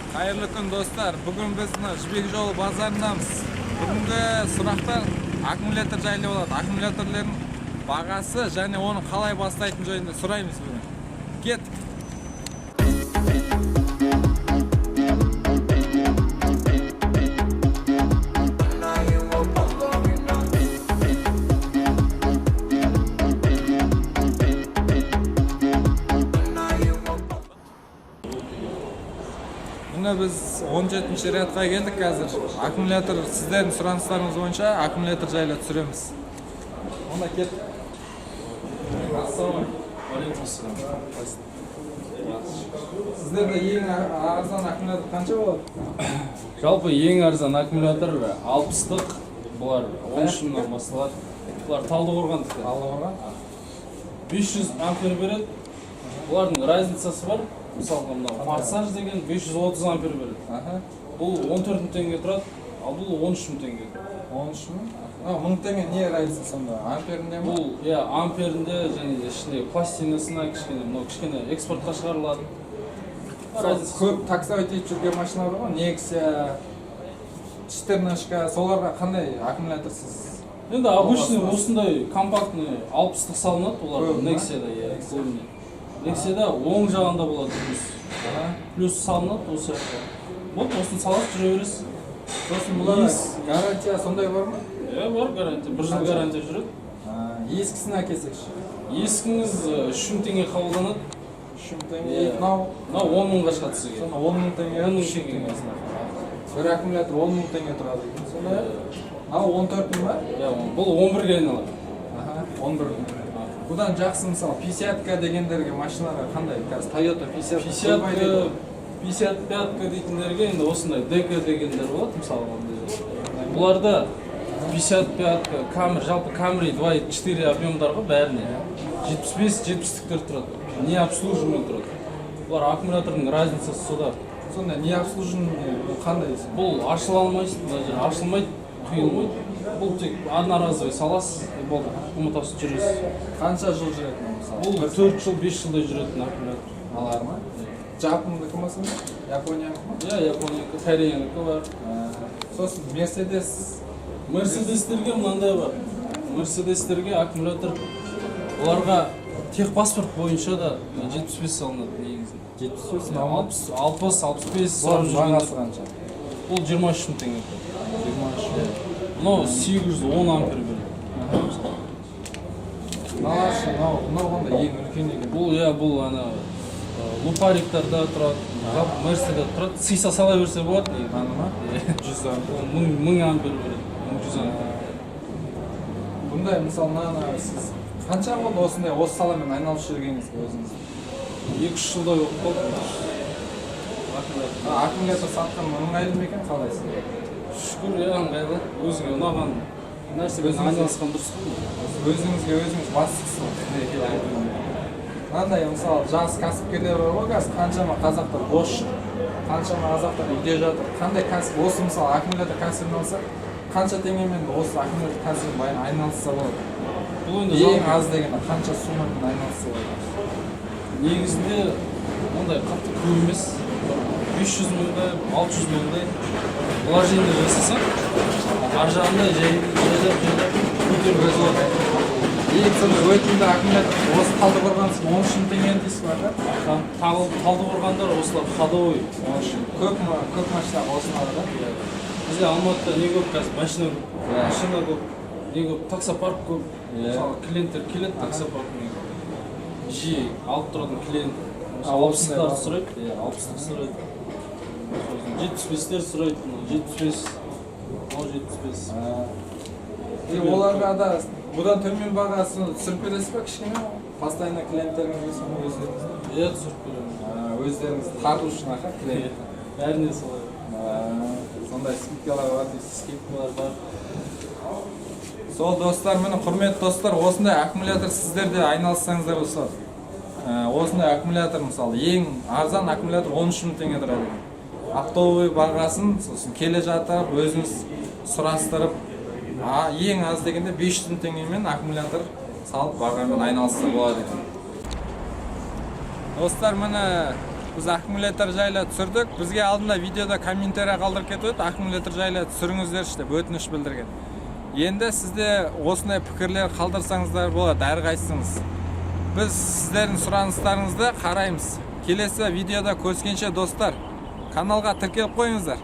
Қайырлы күн, достар! Бүгін біз мына Жібек жолы базарындамыз. Бүгінгі сұрақтар аккумулятор жайлы болады. Аккумуляторлардың бағасы және оны қалай бастайтын жайында сұраймыз бүгін. Кеттік! Міне, біз 17 рядқа келдік. Қазір аккумулятор, сіздердің сұраныстарыңыз бойынша аккумулятор жайлы түсіреміз. Онда кеттік! Ассалаумағалейкум! Сіздерде ең арзан аккумулятор қанша болады? Жалпы ең арзан аккумулятор 60-тық, бұлар 13 мыңнан басталады. Бұлар Талдықорғандікі. Талдықорған. 500 ампер береді. Бұлардың разницасы бар. Мысалға, мынау Форсаж деген 530 ампер береді. Бұл 14 мың теңге тұрады, ал бұл 13 мың теңге. 13 мың. 1000 теңге не разница сонда, амперінде ма? Бұл, иә, амперінде және де ішіндегі пластинасына кішкене, мынау кішкене экспортқа шығарылады. Разницасы. Көп таксовать етіп жүрген машиналар бар ғой, Нексия, четырнашка, соларға қандай аккумулятор сіз? Енді обычный осындай компактный 60-тық салынады оларға. Көбі ма? Нексияда, иә, көбіне. Нексияда оң жағында болады плюс. Плюс салынады осы жақта. Вот осыны саласыз, жүре бересіз. Сосын бұларға гарантия сондай бар ма? Иә, бар гарантия. Бір жыл Қанша? гарантия жүреді. А, ескісін әкелсекші? Ескіңіз 3000 теңге қабылданады. 3000 теңге. Иә. Мынау? Мынау 10 мыңға шығады сізге. Сонда 10 000 теңге. 10 000 3000 теңге. Теңге. Бір аккумулятор 10 000 теңге тұрады екен сонда. Мынау 14 мың ба? Иә, бұл 11-ге айналады. Аха, 11 мың. Бұдан жақсы, мысалы, 50-ка дегендерге, машинаға қандай? Қазір Тойота 50. 50-ка, 55-ка дейтіндерге енді осындай дека дегендер болады, мысалға, мындай. Бұларда 55-ка, Камри, жалпы Камри 2,4 объемдар ғой, бәріне 75, 70-тіктер тұрады, не обслуживаемый тұрады. Бұлар аккумулятордың разницасы сода. Сонда не обслуживание бұл қандай? Бұл ашыла алмайсың, мына жер ашылмайды, құйылмайды. Бұл тек одноразовый саласыз и болды, ұмытасыз, жүресіз. Қанша жыл жүреді мынау, мысалы? Бұл 4 жыл, 5 жылдай жүретін аккумулятор. Алар ма? Жапондікі ма сонда, Япониянікі ма? Иә, Япониянікі, Кореянікі бар. Сосын Мерседес? Мерседестерге мынандай бар. Мерседестерге аккумулятор, оларға техпаспорт бойынша да 75 салынады негізінде. 75 мынау ма? 60, 60, 65 сұрап Бұлардың бағасы жүргендер. қанша? Бұл 23 мың теңге. 23. Мынау 810 ампер береді. Мыналар ше, мынау қандай, ең үлкен екен? Бұл, иә, бұл ана лупариктарда тұрады, жалпы Мерседе тұрады. Сыйса сала берсе болады негізі. Мынаны ма? Иә. 100 ампер. Бұл 1000 ампер береді, 1100 ампер. Бұндай, мысалы, мынаны сіз қанша болды осындай осы саламен айналысып жүргеніңізге өзіңіз? 2-3 жылдай болып қалды. Аккумулятор. Аккумулятор сатқан ыңғайлы ма екен, қалай сізге? Шүкір, иә, ыңғайлы. Өзіңе ұнаған нәрсемен айналысқан дұрыс қой. Өзіңізге өзіңіз бастықсыз ғой. Мынандай, мысалы, жас кәсіпкерлер бар ғой, қазір қаншама қазақтар бос жүр, қаншама қазақтар үйде жатыр. Қандай кәсіп осы, мысалы, аккумулятор кәсібін алса, қанша теңгемен осы аккумулятор кәсібімен айналысса болады? Бұл енді Ең жалпы аз дегенде қанша суммамен айналысса болады? Негізінде ондай қатты көп емес, 500 мыңдай, 600 мыңдай вложение жасасаң, ар жағында жайлап жайлап көтеруге болады. Ең сондай өтімді аккумулятор осы Талдықорған 13 мың теңге дейсіз ба, аға? Талдықорғандар осылар ходовой. 13 мың. Көп ма, көп машина осыны алады? Иә. Бізде Алматыда не көп қазір? Машина көп. Иә. Машина көп, не көп, таксопарк көп. Иә. Мысалы, клиенттер келеді таксопаркіне, жиі алып тұратын клиент. А, 60-тар осындай. Сұрайды, иә, 60-тық сұрайды, сосын 75-тер сұрайды. Мынау 75, мынау 75. И оларға да бұдан төмен бағасын түсіріп бересіз ба кішкене, постоянно клиенттеріңізге соны өздеріңізге? Иә, түсіріп беремін. Өздеріңіз тарту үшін, аха, клиент. Бәріне солай. Сондай скидкалар бар дейсіз. Скидкалар бар. Сол, достар, міне, құрметті достар, осындай аккумулятор сіздер де айналыссаңыздар болса, осындай аккумулятор, мысалы, ең арзан аккумулятор 13 мың теңге тұрады екен. Оптовый бағасын сосын келе жатып өзіңіз сұрастырып, ең аз дегенде 500 мың теңгемен аккумулятор салып, бағамен айналысса болады екен. Достар, міне. Біз аккумулятор жайлы түсірдік. Бізге алдында видеода комментарий қалдырып кетіп еді, аккумулятор жайлы түсіріңіздерші деп өтініш білдірген. Енді сізде осындай пікірлер қалдырсаңыздар болады әрқайсыңыз. Біз сіздердің сұраныстарыңызды қараймыз. Келесі видеода көріскенше, достар, каналға тіркеліп қойыңыздар.